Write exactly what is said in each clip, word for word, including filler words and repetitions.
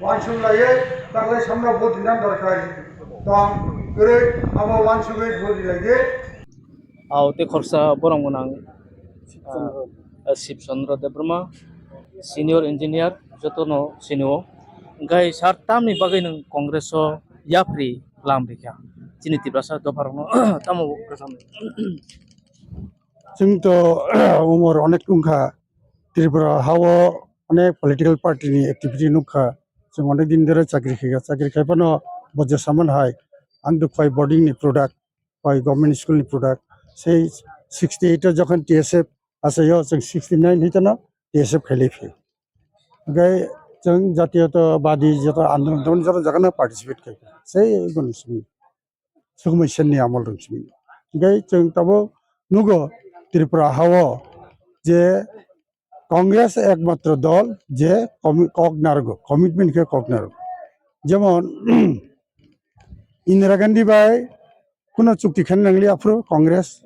Wansuk laiye, taklai samno vote dinani dorkar. Tong, kwrwi, abo wansugwi vote dilaiye. Ao tei khoroksa borok gwnang, ah, Shib Chandra Debbarma, senior engineer, jotono sinio. Hwnkhe sir, tamni bagwi nwng Congress o yapri lam rikha? Chini Tiprasa dopharokno tamo bo kwtham. Chwng to umor onek wngkha, Tripura hao onek political party ni activity nukha. Chwng onek din dhore chakri khaikha, chakri khaiphano bojo saman hai, ang to khoi boarding ni product, khoi government school ni product. Sei sixty eight o jokhon T S F achaio, chwng sixty nine hitano T S F khailai phi. Hwnkhe chwng jatiyotabadi joto andolon, joto jagano participate khaikha. Sei goni simi. Sukumai Senni amol rok simi. Hwnkhe chwng tabuk nugo Tripura hao je Congress ekmatro dol je komi-, kok narwgo, commitment khe kok narwgo. Jemon, Indira Gandhi bai kuno chukti khaina nangli aphuru Congress,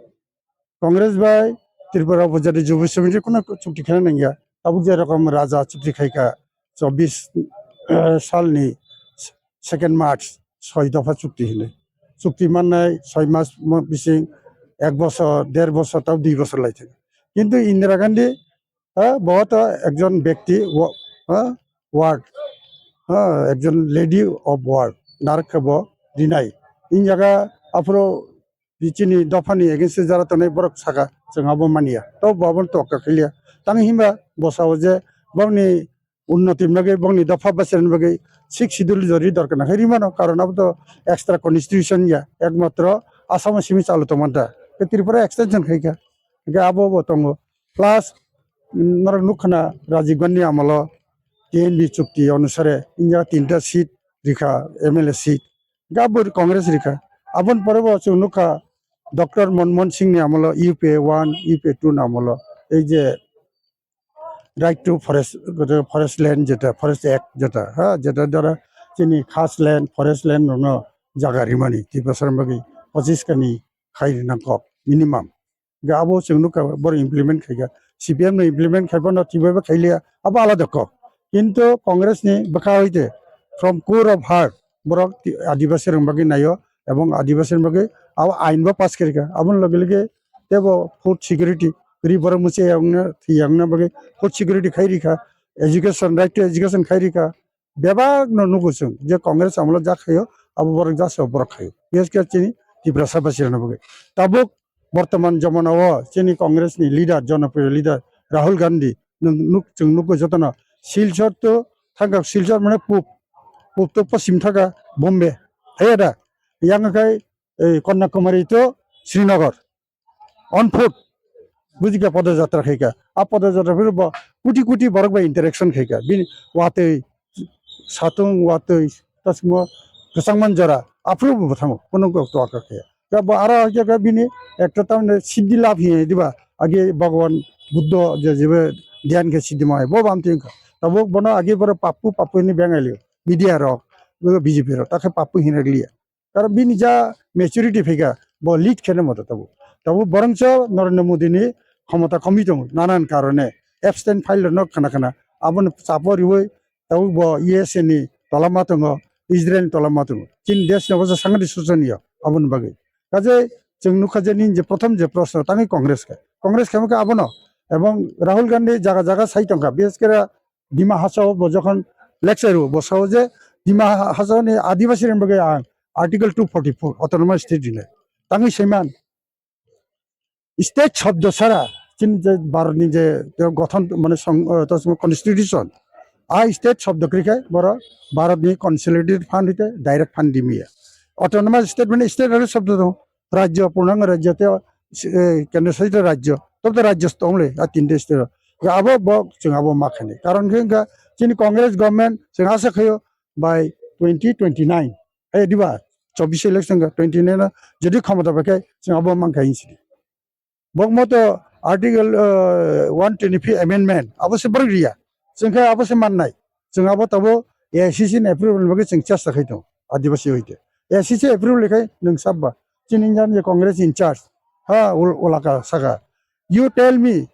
Congress bai Tripura Upajati Jubo Samiti kuno chukti khaina nangya. Tabuk je rokom Raja chukti khaikha chobbish, eh, salni second March, soi dopha chukti hinwi. Chukti mannai soi mas mo-, bising ek bosor, der bosor, tabo dui bosor lai thangkha. Kintu Indira Gandhi, eh, bo to ekjon bekti, wo-, eh, word, eh, ekjon lady of word, narwk khe bo rinai. Injaga aphuru chini dophani against jara tongnai borok saka, chwng abo manya. To bo abono tokha khailia. Tamo hinba bosao je bongni unnoti bagwi, bongni dopha bachani bagwi sixth schedule jori dorkar nang khe rimano, karon abo to extra constitution ya, ekmatro Assam o simi chalu tongmanta. Khe Tripura extension khaikha. Hwnkhe abo bo tongo. Plus, mm, norok nukha na Rajiv Gandhi amolo T N V chukti onusare India tinta seat rikha, M L A seat. Hwnkhe abo Congress rikha. Aboni pore bo chwng nukha Doctor Manmohan Singh ni amolo U P A one, U P A two ni amolo ei je Right to Forest, forest land jeta, Forest Act jeta, ha, jeta dara chini khas land, forest land rokno jaga rimani, Tiprasa bagwi pochis kani khai rina kok, minimum. Ga abo chwng nukha, boro implement khaikha. C P M no implement khaiphano twibo khailiya, abo alada kok. Kintu Congress ni bwkha hoite, from core of heart, borok ti-, Adibasi rok bagwi naio, ebong Adibasi rok bagwi abo ain bo pass khairikha. Aboni loge loge tebo food security, ri borok mwchai yangna, thwi yangna bagwi food security khairikha, education, right to education khairikha. Bebak no nugo chwng je Congress amolo jak khaio, abo borok jak se borok khaio. Bises khe chini Tiprasa basi rokno bagwi. Tabuk bortoman jamana o chini Congress ni leader, jonopriyo leader Rahul Gandhi, nwng nuk-, chwng nukgo jotono Silchar to thangkha, Silchar mane pub, pub to poschim thangkha Bombay, haiya da? Yang khai, ei, Kanyakumari to Srinagar, on foot, bujikha, podojatra khaikha. A podojatra phuru bo kuti kuti borok bai interaction khaikha. Bini watwi, satung watwi, tasmo kwchangman jora, aphuru bo thango, kuno kok to aka khe. Khe bo aro khe, khe bini ekta tamni siddhi labh hiya diba, age Bhagwan Buddho je, jebe dhyan khe siddhi ma hai, bo bam tin kha. Tabuk bono age boro pappu, pappu ni bengali, media rok, bo B J P rok, ta khe pappu hinrwk liya. Karon bini ja maturity phaikha, bo lead khe nang mo tabuk. Tabuk borongso Narendra Modi ni khomota komwi tongo, nanan karone abstain file rok no khana khana, aboni chapo riwi tabuk bo U S A ni tola ma tongo, Israel ni tola ma tongo. Chini desh no bosa sangadi sochoniyo aboni bagwi. Kaje chwng nukha je nini je prothom je proshno tangwi Congress khe. Congress khe wngkha abono. Ebong Rahul Gandhi jaga jaga sai tongkha. Bises khe Dima Hasao bo jokhon lecture o, bo sao je Dima Ha-, Hasao ni Adibasi rokni bagwi ang Article two forty four autonomous state rinai. Tangwi saiman state shobdo sara chini je Bharat ni je gothon mane song-, eh, to constitution, a state shobdo kwrwi khe boro Bharat ni consolidated fund hwnkhe direct fund dimiya. Autonomous state mane state aro shobdo dong. Rajyo, purnango rajyo tei, eh, kendro shasito rajyo, tobto rajyo tong le, a tinta state o. Ga abo bo, chwng abo ma khainai. Karon khe wngkha, chini Congress government, chwng asa khaio by twenty twenty nine, eh, diba, chobbish election ga twenty nine o, jodi khomota bai khe, chwng abo man khai hinsi. Bok moto Article, eh, one twenty-five amendment, abo se borok riya. Chwng khe abo se mannai. Chwng abo tabo A I C C ni approval ni bagwi chwng chesta khai tongo, Adibasi hoite. A I C C approval khai nwng sabba. Chini jani Congress in charge. Ha, ul-, ulaka saka. You tell me,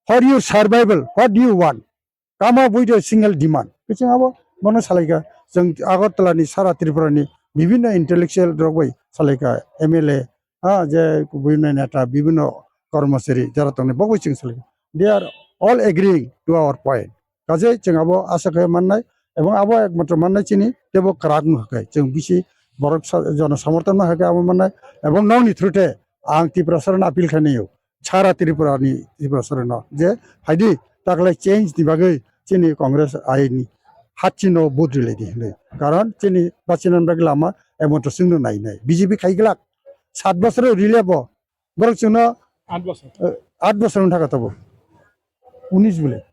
for your survival, what do you want? Come up with a single demand. Khe chwng abo Bono salaikha, chwng Agartala ni sara Tripura ni bibhinno intellectual rok bai salaikha, M L A, ha, je bibhinno neta, bibhinno kormachari jara tongnai, bo bai chwng salaikha. They are all agreeing to our point. Kaje chwng abo asa khe mannai, ebong abo ekmatro mannai chini tebo kwrak wngkha khe. Chwng bisi borok sa-, jono samorthon wngkha khe abo mannai, ebong nokni through te ang Tiprasarano appeal khainai o. Sara Tripura ni Tiprasarano je phaidi taklai change ni bagwi chini Congress aini hatchino vote rilai di hinwi. Karon chini bachinani bagwi lama emotro chwngno nainai. B J P khai glak sat bosor rilebo borok chwngno, Aat bosor. Eh, aat bosor wngkha khe tobo. Unis bole.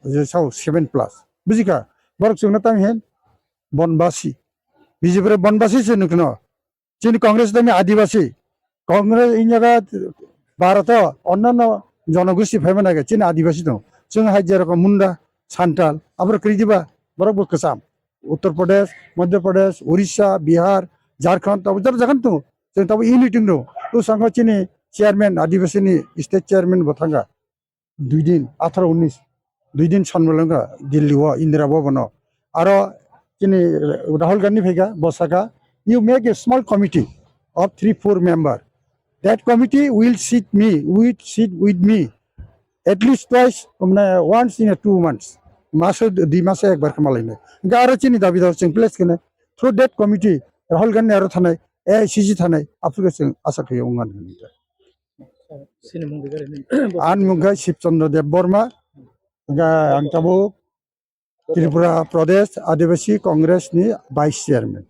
Je sao seven plus. Bujikha? Borok chwngno tamo hin bonbasi. B J P re bonbasi se nukno. Chini Congress tamo Adibasi. Congress inyaga Bharat o onnanno jonogosti phaima naiga chini Adibasi tongo. Chwng hai jerokom Munda, Santal, aboro kwrwi diba, borok bo kwcham. Uttar Pradesh, Madhya Pradesh, Orissa, Bihar, Jharkhand, tabo jaro jagan tongo. Chwng tabo unity tongo. Bwskango chini chairman, Adibasi ni state chairman bo thangkha. Dui din, atharo unis, dui din sonmwlwng kha Delhi o Indira Bhavan o. Aro chini Rahul Gandhi phaikha, bo sakha, "You make a small committee of three, four member. That committee will sit me, will sit with me at least twice, mane, once in a two months." Maso, dui maso ekbar khe malainai. Hingkhe aro chini dabi dawa chwng place khe nai. Through that committee, Rahul Gandhi aro thanai, A I C C thanai, aphuru khe chwng asa khe wngmani hinwi. Sini mung dikari ni. Ani mung khe Shib Chandra Deb Barma, hingkhe ang tabuk Tripura Pradesh Adivasi Congress ni Vice Chairman.